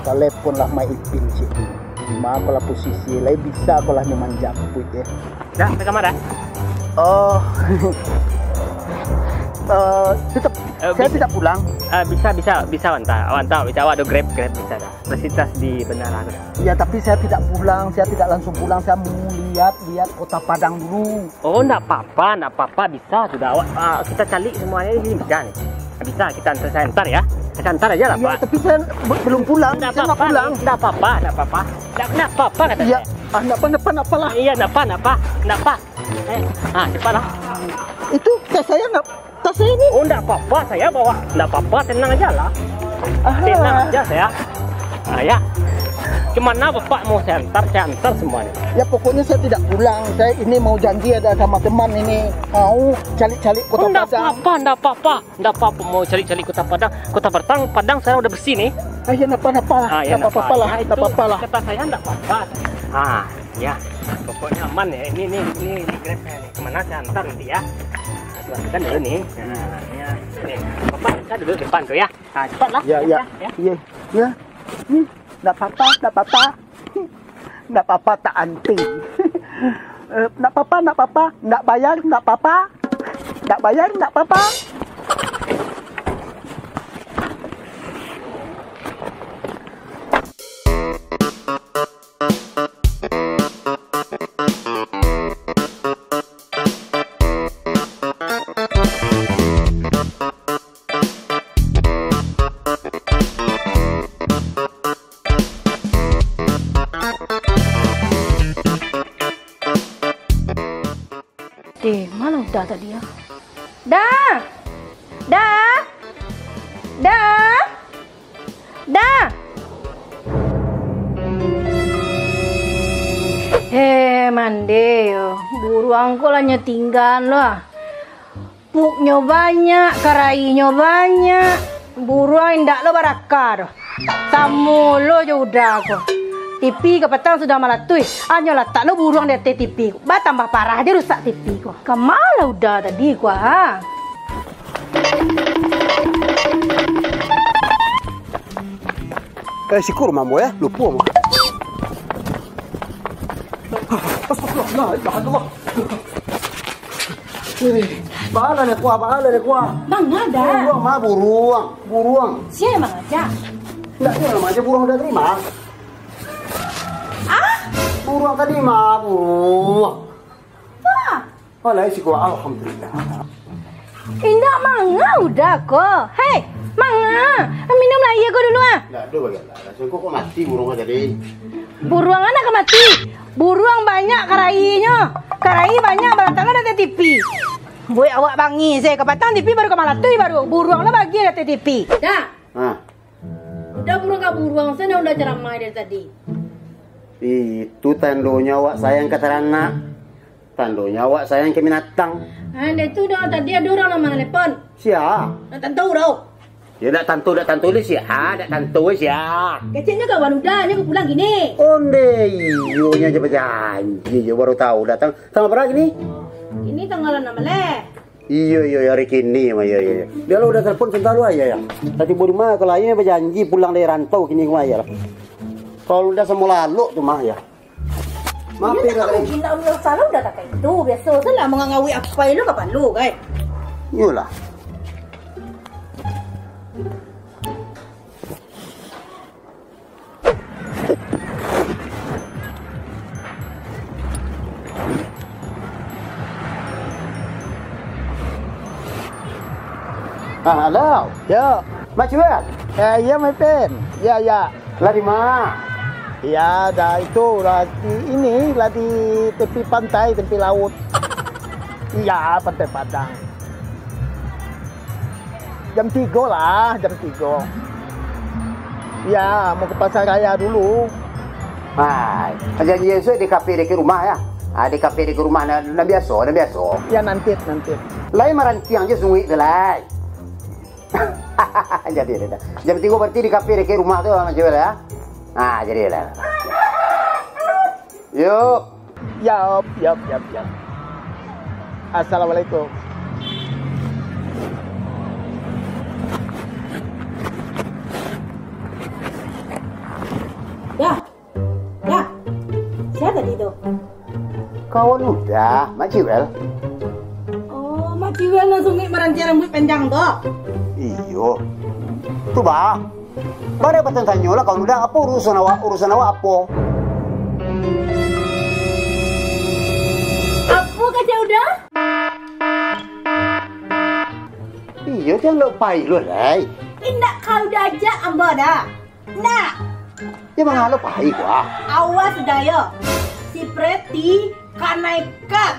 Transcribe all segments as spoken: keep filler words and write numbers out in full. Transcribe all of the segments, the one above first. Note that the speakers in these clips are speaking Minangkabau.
Taleponlah Mai Ipin ciek tu. Di ma ko lah posisi, lai bisa ko lah nyo manjapuik, eh. Dah, ka kamar dah? Oh. Eh, tetap, Eh, saya bisa. Tidak pulang. Ah, bisa, bisa, bisa, awak antar, awak antar, bisa, awak ado Grab, Grab bisa dah. Fasilitas di bandara tu dah. Ya, tapi saya tidak pulang, saya tidak langsung pulang, saya mau lihat-lihat Kota Padang dulu. Oh, ndak apa-apa, ndak apa-apa, bisa sudah. Awak, ah, kita cari semuanya di sini bisa ni. Bisa, kita antar, saya antar ya. Saya antar aja lah, Iya, Pak. Tapi saya be- belum pulang, Ndak saya nggak apa-apa, pulang. Ndak apa-apa, ndak apa-apa. Ndak, ndak apa-apa kata Iya, saya. Ah, ndak apa, ndak apa, ndak apa lah. Iya, ndak apa, ndak apa, ndak apa. Eh, ah, cepatlah. Itu tas saya nggak, tas saya ni. Oh, ndak apa-apa, saya bawa. Ndak apa-apa, tenang aja lah. Aha. Tenang aja saya. Ah, ya. Kemana Bapak mau saya antar, saya antar semuanya. Ya, pokoknya saya tidak pulang. Saya ini mau janji ada sama teman ini. Mau cari-cari Kota Oh, ndak Padang. apa-apa, ndak apa-apa. Ndak apa-apa, mau cari-cari Kota Padang. Kota Padang, Padang sekarang udah bersih nih. Ah, ya, ndak apa-apa lah. Ah, ya, Ndak apa-apa lah. Ya, Ndak itu apa-apa lah. Kata saya ndak apa-apa. Ah, ya. Pokoknya aman ya. Ini, ini, ini, ini Grab saya nih. Kemana saya antar nanti ya. Nah, silahkan dulu nih. Nah, ya. Nih. Bapak, kita duduk depan tuh ya. Nah, cepatlah. Ya, ya. Ya. Ya. Ya. Hmm, ndak apa-apa, ndak apa-apa. Ndak apa-apa, tak anti. Eh, ndak apa-apa, ndak apa-apa. Ndak bayar, ndak apa-apa. Ndak bayar, ndak apa-apa. Eh, mana Uda tadi, ah? Da! Da! Da! Da! Eh, mande yo. Buruang ko lah nyo tinggaan lo, ah. Puknyo banyak, karainyo banyak. Buruang indak lo baraka doh. Samo lo jo Uda ko. T V kapatang sudah malatuih, anyo latak lo buruang di ateh T V ko. Batambah parah jo rusak T V ko. Kama lah Uda tadi ko, ha? Eh, siko rumah ambo, ya. Lupo ambo. Astagfirullah, la ilaha illallah. Eh, baa lah ni kuah, baa lah ni kuah. Manga Da? Buruang, mah, buruang, buruang. Sia nan mangajak? Ndak, sia nan mangajak, buruang Uda tadi mah. Ah? Buruang tadi mah, buruang. Wah. Alah, siko, alhamdulillah. Indak manga Uda ko. Hei, manga. Minum lah aia ko dulu, ah. Ndak ado bagai lah. Raso ko, ko mati buruang ko tadi. Buruang anak ka mati. Buruang banyak karainyo. Karai banyak balatak lah di ateh T V. Buek awak bangih se. Kapatang T V baru ka malatuih baru. Buruang lah bagai di ateh T V. Da. Ha. Uda buruang ka buruang, se nan Uda caramah dari tadi. Itu tandonyo awak sayang ka taranak. Tandonyo awak sayang ka binatang. Ah, ndak itu dah, tadi ado urang nan manelepon. Sia? Ndak tantu doh. Yo, ndak tantu, ndak tantu ni sia, ndak tantu sia. Keceknyo kawan Uda, nyo ka pulang kini. Onde, iyo, nyo aja bajanji, iyo baru tahu datang. Tanggal bara kini? Kini tanggal anam baleh. Iyo, iyo, hari kini mah, iyo, iyo, iyo. Bialah Uda telepon sabanta lu, iyo, iyo. Tadi tibo di ma, kalau aia bajanji pulang dari rantau kini mah, iyo lah. Kalau Uda samo lalok tu mah, iyo. Maaf, iyo, Uda, tak mungkin, tak mungkin salah Uda tak kayak itu. Biaso salah mangangawik apai lu kapalo, kai. Iyolah. Ah, halo. Yo. Mak Cuel. Eh, iyo, Mai Pen. Yo, yo. Lah di ma? Iyo, dah itu, lah di ini, lah di tepi pantai, tepi laut. Iyo, Pantai Padang. Jam tigo lah, jam tigo. Iyo, mau ke pasar raya dulu. Hai, janji esok di kafe deket rumah ya. Ah, di kafe deket rumah, nan, nan biaso, nan biaso. Ya, nanti, nanti. Lai marantiang je sunguik tu lai. Jadi, jadi. Jam tigo berarti di kafe deket rumah tu, Mas Joel ya. Ah, jadi lah. Yuk. Yap, yap, yap, yap. Assalamualaikum. Dah, dah. Siapa tadi tu? Kawan Uda, Mak Ciwel. Oh, Mak Ciwel nan sunguik marantiang rambuik panjang tu. Iyo. Tu bah. Baa dapek tanyo lah kawan Uda, apo urusan awak, urusan awak apo? Apo kecek Uda? Iyo, jan lo pai lo lai. Indak ka Uda ajak ambo dah. Ndak. Yo manga lo pai wah. Awas Uda yo. Si Preti ka naikan.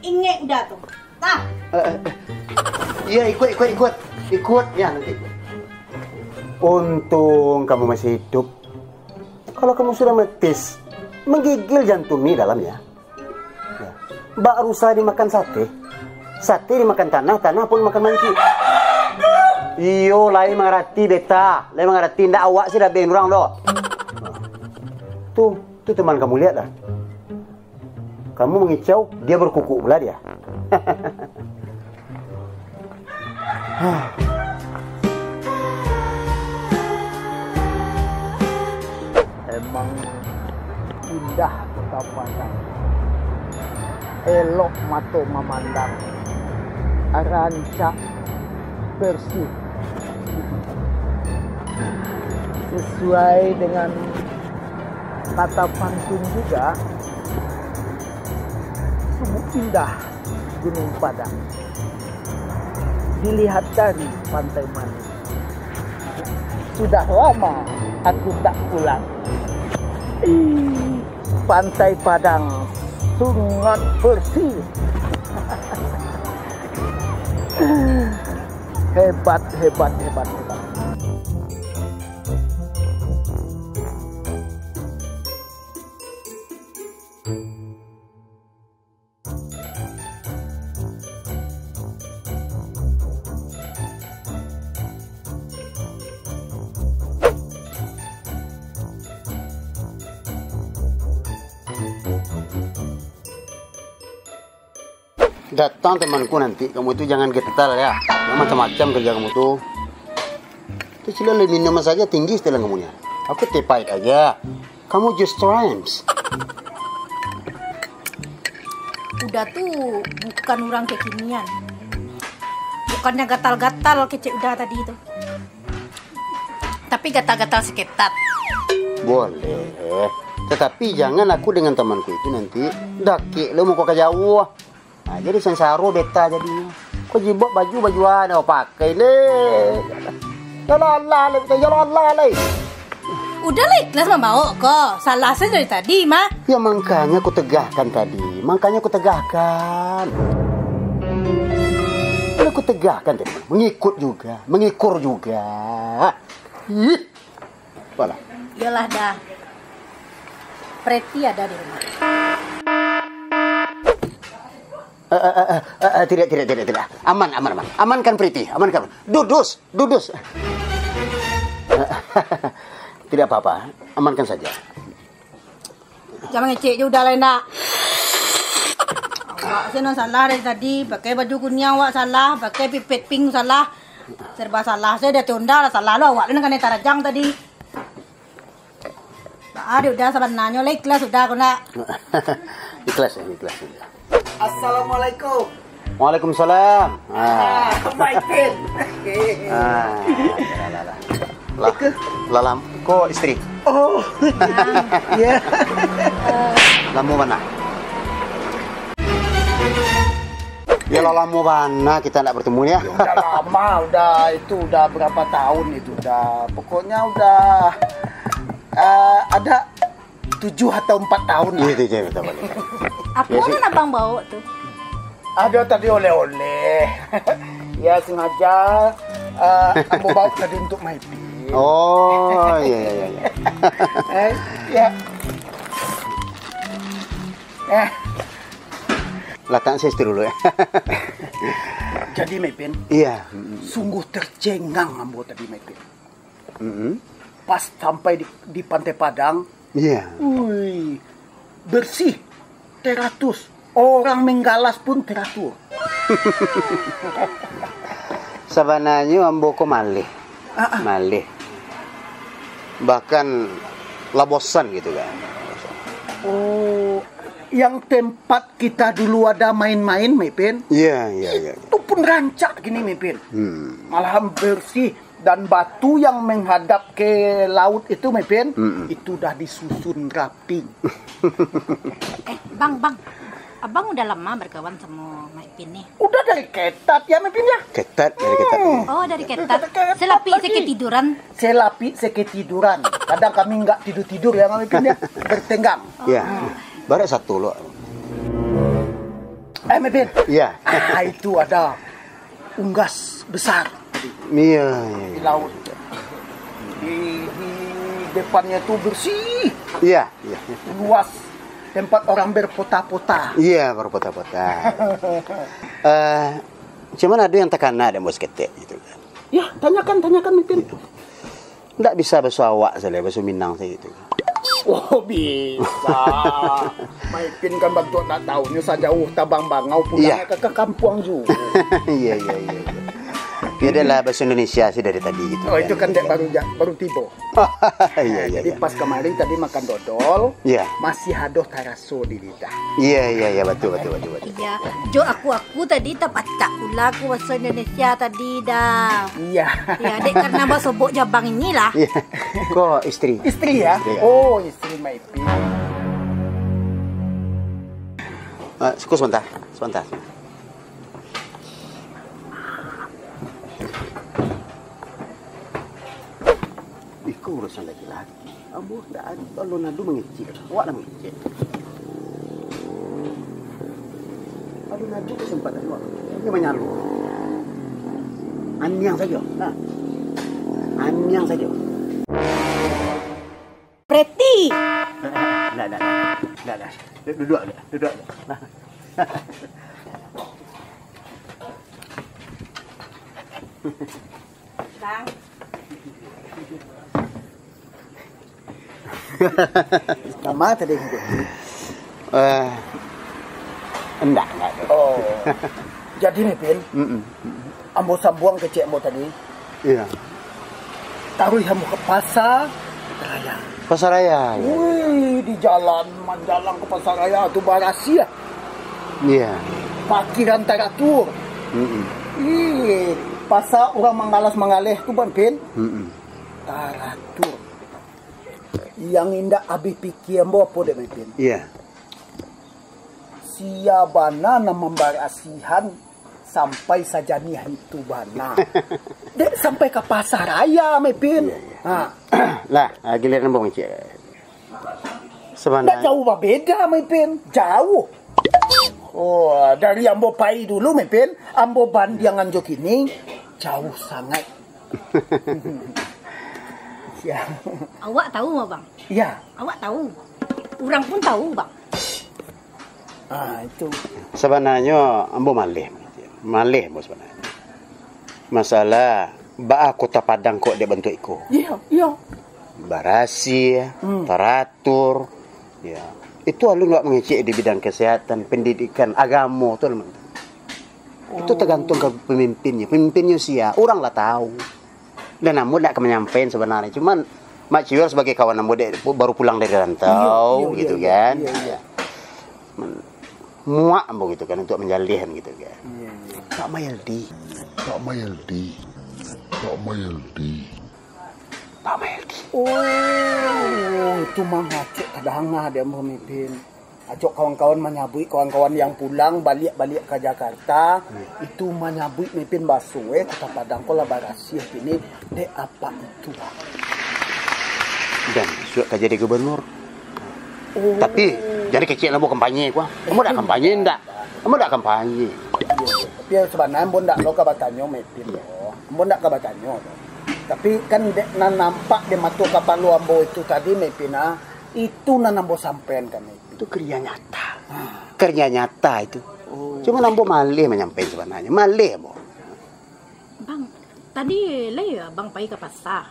Ingek Uda tu. Tah. Eh, eh, eh. Iyo, ikuik, ikuik, ikuik. Ikuik, yo nanti ikuik. Untung kamu masih hidup. Kalau kamu sudah mati, manggigil jantung ni dalamnyo. Yo. Bak rusa dimakan sate, sate dimakan tanah, tanah pun makan mancik. Iyo, lai mangarati beta, lai mangarati, ndak awak si dabeh urang doh. Tu, tu teman kamu lihat dah. Kamu mangicau, dia berkukuk pula dia. Emang indah kota Padang, elok mato mamandang, rancak, bersih, sesuai dengan kata pantun juga, sungguh indah Gunung Padang. Dilihat dari Pantai Manis, sudah lama aku tak pulang. Ih, Pantai Padang sangat bersih. Hebat, hebat, hebat, hebat. Datang temanku nanti, kamu tu jangan getal ya. Macam-macam kerja kamu tu. Tu sila le minum saja tinggi setelan kamu ni. Aku teh pahit aja. Kamu just rhymes. Uda tu bukan urang kekinian. Bukannya gatal-gatal kecek Uda tadi tu. Tapi gatal-gatal saketek. Boleh. Tetapi jangan aku dengan temanku itu nanti dakek lo muko ka jauah. Nah, jadi sansaro beta jadi. Ko jibok baju, baju ado pakai le. Ya Allah, Allah, le, ya Allah, Allah, le. Uda lah ikhlas mambaok ko. Salah sajo dari tadi mah. Ya, makanya ku tegahkan tadi. Makanya ku tegahkan. Lah ku tegahkan tadi. Mengikut juga, mengikur juga. Ih. Apalah. Iyolah dah. Preti ada di rumah. Eh, eh, eh, eh, eh, tidak, tidak, tidak, tidak. Aman, aman, aman. Amankan Priti, amankan. Dudus, dudus. Tidak apa-apa, amankan saja. Jangan ngecek je Uda lah, nak. Awak se nan salah dari tadi, pakai baju kuniang awak salah, pakai pipet pink salah. Serba salah se dari Uda lah, salah lo awak lo nan kanai tarajang tadi. Baa dek Uda sabananyo lah, ikhlas Uda ko nak. Ikhlas ya, ikhlas ya. Assalamualaikum. Waalaikumsalam. Ah. Ah, my friend. Ah, lah, lah, lah. Lah, Eka? Lalam, ko istri. Oh, ya. Lamo bana. Ya lah, lamo bana kita ndak bertemu ya. Udah lama, udah itu udah berapa tahun itu udah. Pokoknya udah eh, ada tujuh atau empat tahun lah. Iya, iya, iya, betul, betul. Apa nan abang bawa tu? Ada tadi oleh-oleh. Ya sengaja eh, ambo bawa tadi untuk Maipi. Oh, iya, iya, iya, iya. Eh, ya. Eh. Latak saya situ dulu, ya. Jadi, Mepin, iya, sungguh tercengang ambo tadi, Mepin. Mm-mm. Pas sampai di, di Pantai Padang, iya. Wih, bersih, teratur. Orang menggalas pun teratur. Sabananyo ambo ko maleh. Ah, ah. Maleh. Bahkan lah bosan gitu kan. Oh, yang tempat kita dulu ada main-main, Mepin. Iya, iya, iya. Itu pun rancak gini, Mepin. Hmm. Malahan bersih dan batu yang menghadap ke laut itu, Mepin, mm-mm, itu udah disusun rapi. Eh, Bang, Bang. Abang udah lama berkawan sama Mak Ipin nih? Udah dari ketat ya, Mak Ipin ya? Ketat, dari ketat. Hmm. Oh, dari ketat. Ketat, ketat. Selapik lagi. Seketiduran. Selapik seketiduran. Kadang kami nggak tidur-tidur ya, Mak Ipin ya. Bertenggang. Ya. Hmm. Baru satu lo. Eh, Mak Ipin. Iya. Ah, itu ada unggas besar. Iya, iya, iya. Di laut. Di, di depannya tuh bersih. Iya, iya. Luas. Tempat orang berpota-pota. Iya, berpota-pota. Eh, cuman ada yang takana dek ambo saketek gitu kan. Ya, tanyakan, tanyakan, Mak Ipin. Iya. Ndak bisa baso awak sajo, baso Minang sajo gitu. Oh, bisa. Mak Ipin kan bantuak ndak tahu, nyo sajauah tabang bangau pulang, iya, ka, ka kampuang juo. Iya, iya, iya, iya. Ya, adalah baso Indonesia sih dari tadi gitu. Oh, kan. Itu kan dek baru ja-, baru tibo. Iya, iya, jadi iya. Pas kamari tadi makan dodol, iya, masih ado taraso di lidah. Iya, iya, iya, betul, betul, betul, betul. Iya, jo aku-aku tadi tapacak pula aku baso Indonesia tadi dah. Iya. Ya, dek karena basobok jo abang inilah. Iya. Ko istri? Istri ya? Istri, ya. Oh, istri Mak Ipin. Eh, suku sebentar, sebentar. Iko urusan laki-laki. Ambo ndak ado, alun ado mangecek. Awak lah mangecek. Alun ado kesempatan awak. Ini manyalo. Aniang sajo. Nah. Aniang sajo. Preti. Ndak, ndak, ndak. Ndak, ndak. Duduak, duduak. Nah. Bang. Nama tadi? Eh, enggak, enggak. Oh. Jadi nih, Pin, mm-mm, ambo sambuang kecek ambo tadi. Iya. Taruih ambo ka pasar raya. Pasar raya, iya. Wih, di jalan, manjalang ka pasar raya tu barasiah. Iya. Pakiran taratur. Mm-mm. Ih, pasar urang manggalas-manggaleh tu, Bang Pin. Mm-mm. Taratur. Yang indak abih pikia ambo apo dek, Bang Pin? Iya. Sia bana nan mambarasihan sampai sajaniah itu bana. Dek sampai ka pasar raya, Mepin. Iya, iya. Ha. Lah, ah, giliran ambo ngecek. Ndak sabananyo jauh babeda, Mepin. Jauh. Oh, dari ambo pai dulu, Mepin, ambo bandiangan jo kini, jauh sangaik. Ya. Awak tahu, Bang? Ya. Awak tahu. Urang pun tahu, Bang. Ah, itu. Sabananyo ambo maleh. Maleh ambo sabananyo. Masalah baa Kota Padang kok dek bantuak iko. Iya, iya. Barasiah, hmm, taratur. Ya. Itu alun awak mangecek di bidang kesehatan, pendidikan, agamo tu alun. Itu, oh, tergantung ka pemimpinnyo. Pemimpinnyo sia, urang lah tahu. Dan ambo ndak ka manyampaian sabananyo. Cuman, Mak Ciwel sebagai kawan ambo dek, baru pulang dari rantau, iya, iya, gitu, iya, kan. Iya, iya. Men-, muak ambo gitu kan, untuk manjalehan gitu kan. Iya, iya. Pak Maildi. Pak Maildi. Pak Maildi. Pak Maildi. Oh, itu mangecek tadanga dek ambo, Mepin. Ajok kawan-kawan manyabuik, kawan-kawan yang pulang baliak-baliak ka Jakarta, hmm, itu manyabuik Mepin baso, eh, Kota Padang ko lah barasiah kini, dek apak itu, Bang. Dan suak ka jadi gubernur. Oh. Tapi, jadi kecek lah ambo kampanye ko. Ambo dak kampanye ndak? Ambo dak kampanye. Iya, iya. Tapi sabananyo ambo ndak lo ka batanyo, Mepin, lo. Ambo ndak ka batanyo, lo. Tapi kan dek nan nampak di mato kapalo ambo itu tadi, Mepin, ah, itu nan ambo sampaian ka Mepin. Itu kria nyata. Kerja nyata itu. Oh. Cuma ambo maleh manyampaikan sabananyo. Maleh ambo. Bang, tadi lai abang pai ka pasa.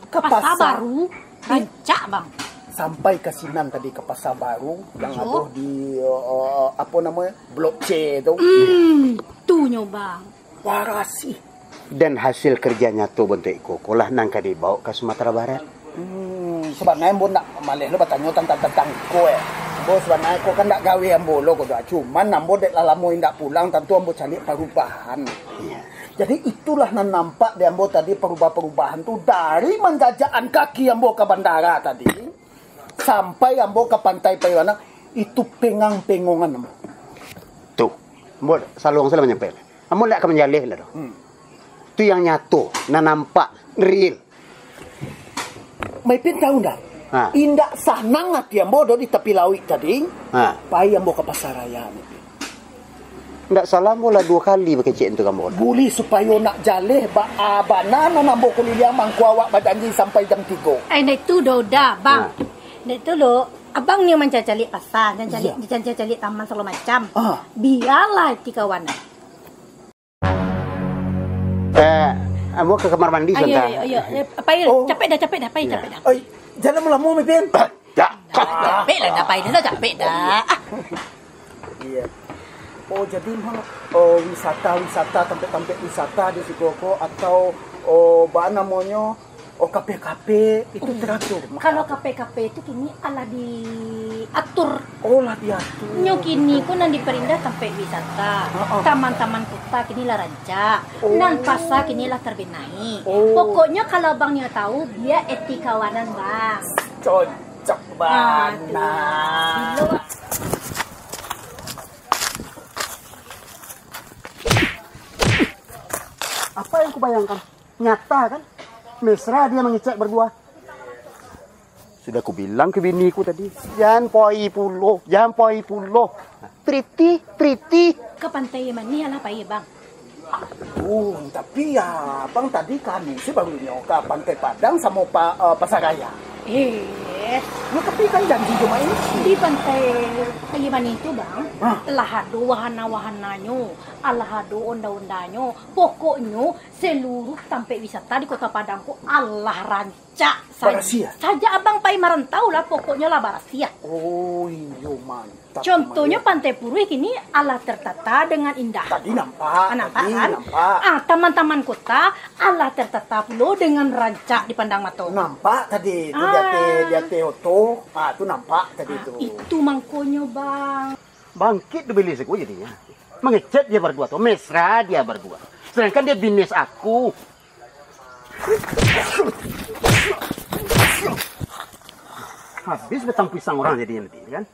Ka pasa pasa? Baru, rancak, Bang. Sampai ka sinan tadi, ka pasa baru, yang Iyo. ado di, eh, apo namonyo, Blok C tu. Hmm, tu nyo, Bang. Barasih. Dan hasil kerja nyato bantuak iko, ko lah nan ka dibaok ka Sumatera Barat. Hmm, sabananyo ambo ndak maleh lo batanyo tantang, tantang iko, eh. Ambo sabananyo ko kan ndak gawe ambo lo ko doh. Cuman ambo dek lah lamo indak pulang, tantu ambo caliak parubahan. Iya. Jadi itulah nan nampak di ambo tadi, parubahan-parubahan tu dari manjajakan kaki ambo ka bandara tadi, sampai ambo ka Pantai Pariwana, itu pengang-pengongan ambo. Tu, ambo saluang salah manyampai. Ambo ndak ka manjaleh lah doh. Hmm. Tu yang nyato, nan nampak, real. Maipin tahu ndak? Ha. Indak sanang ati ambo doh di tapi lauik tadi. Ha. Pai ambo ka pasaraya, Maipin. Ndak salah ambo lah duo kali bakecek tu ka ambo. Bulih supayo nak jaleh ba-, a, bana nan ambo kuliliang mangko awak bajanji sampai jam tigo. Eh, ndak itu doh, udah, Bang. Ha. Ndak itu lo, abang ni mancaliak pasa, mancaliak, Iya. mancaliak taman sagalo macam. Ha. Bialah ti kawan. Eh, ambo ka kamar mandi Ah, iyo, sabanta. iyo, iyo. Eh, pai, Oh. capek dah, capek dah, pai, Iyo. capek dah. Oi, jan lamo-lamo, Maipin. Ah, dah. Capek lah dah, pai dah, capek dah. Ah. Iya. Oh, jadi memang, oh, wisata-wisata, tampek-tampek wisata di siko ko, atau, oh, ba namonyo, Oh, kafe-kafe itu teratur, Mak? Kalau kafe-kafe itu kini alah diatur. Oh, lah diatur. Nyo kini ko nan diperindah tampek wisata. Ha, ha. Taman-taman kota kini lah rancak. Oh. Nan pasa kini lah terbenahi. Oh. Pokoknyo kalau abang nio tahu, bia eti kawanan, Bang. Cocok Ah, tu. bana. Bilo, Bang. Apa yang kubayangkan? Nyata kan? Mesra dia mangecek berdua. Sudah ku bilang ka bini ku tadi, "Jan pai pulo, jan pai pulo. Priti, Priti." Ka Pantai Manih alah pai, Bang? Oh, tapi ya, Abang tadi kan isi baru nyo ka Pantai Padang samo pa-, eh, Pasaraya. Eh. Yo, tapi kan janji jo Mak Isi. Di Pantai Manih tu, Bang, Hah? lah ado wahana-wahananyo, alah ado onda-ondanyo. Pokoknyo, Seluruh tampek wisata di Kota Padang ko alah rancak. Sa-, Barasiah? sajak abang pai marantau lah, pokoknyo lah barasiah. Oh, iyo, mantap. Contohnyo, Maya. Pantai Puruih kini alah tertata dengan indah. Tadi nampak, Ah, nampak tadi kan? nampak. Ah, taman-taman kota alah tertata pulo dengan rancak dipandang mato. Nampak tadi tu di ateh, Ah. di ateh oto. Ah, tu nampak tadi Ah, tu. itu mangkonyo, Bang. Bangkit tu bini siko jadinyo. Mangecek dia bardua tu, mesra dia bardua. Sedangkan dia binis aku. Habis batang pisang urang jadinyo nanti, kan?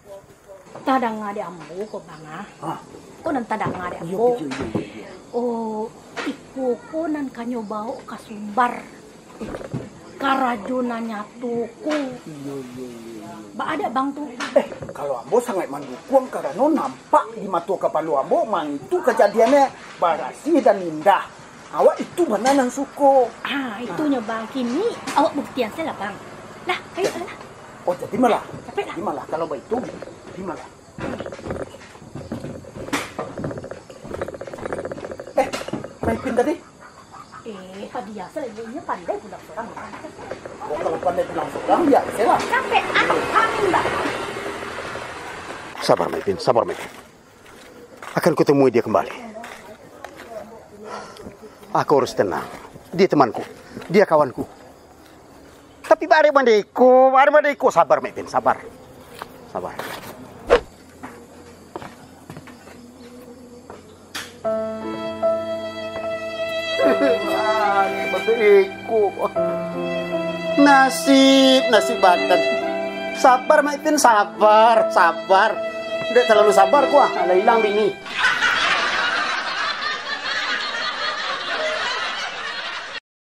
Tadanga di ambo ko, Bang, ah. Ah. Ko nan tadanga di Iyo, ambo. iyo, iyo, iyo, iyo. Oh, iko ko nan kanyo baok ka Sumbar. Karajo nan nyato ko. Iyo, iyo, iyo, iyo. Baa dek Bang tu? Eh, kalau ambo sangaik mandukuang karano nampak di mato kapalo ambo, mang itu kajadiannyo barasiah dan indah. Awak itu bana nan suko. Ah, itunyo, Bang. Kini awak buktian sajolah, Bang. Lah, ayo lah. Oh, jadi malah. Capek lah. Jadi malah kalau baitu, jadi malah. Eh, Maipin tadi? Eh, tadi ya, selainnya pandai pulang seorang. Oh, kalau pandai pulang seorang, ya, saya lah. Capek, ah, amin, Bang. Sabar, Maipin, sabar, Maipin. Akan kutemui dia kembali. Aku harus tenang. Dia temanku, dia kawanku. Tapi bari mandeko, bari mandeko. Sabar, Mek Pin, sabar. Sabar. Bari mandeko. Nasib, nasib badan. Sabar, Mek Pin, sabar, sabar. Dek talalu sabar ko, ah, lah ilang bini.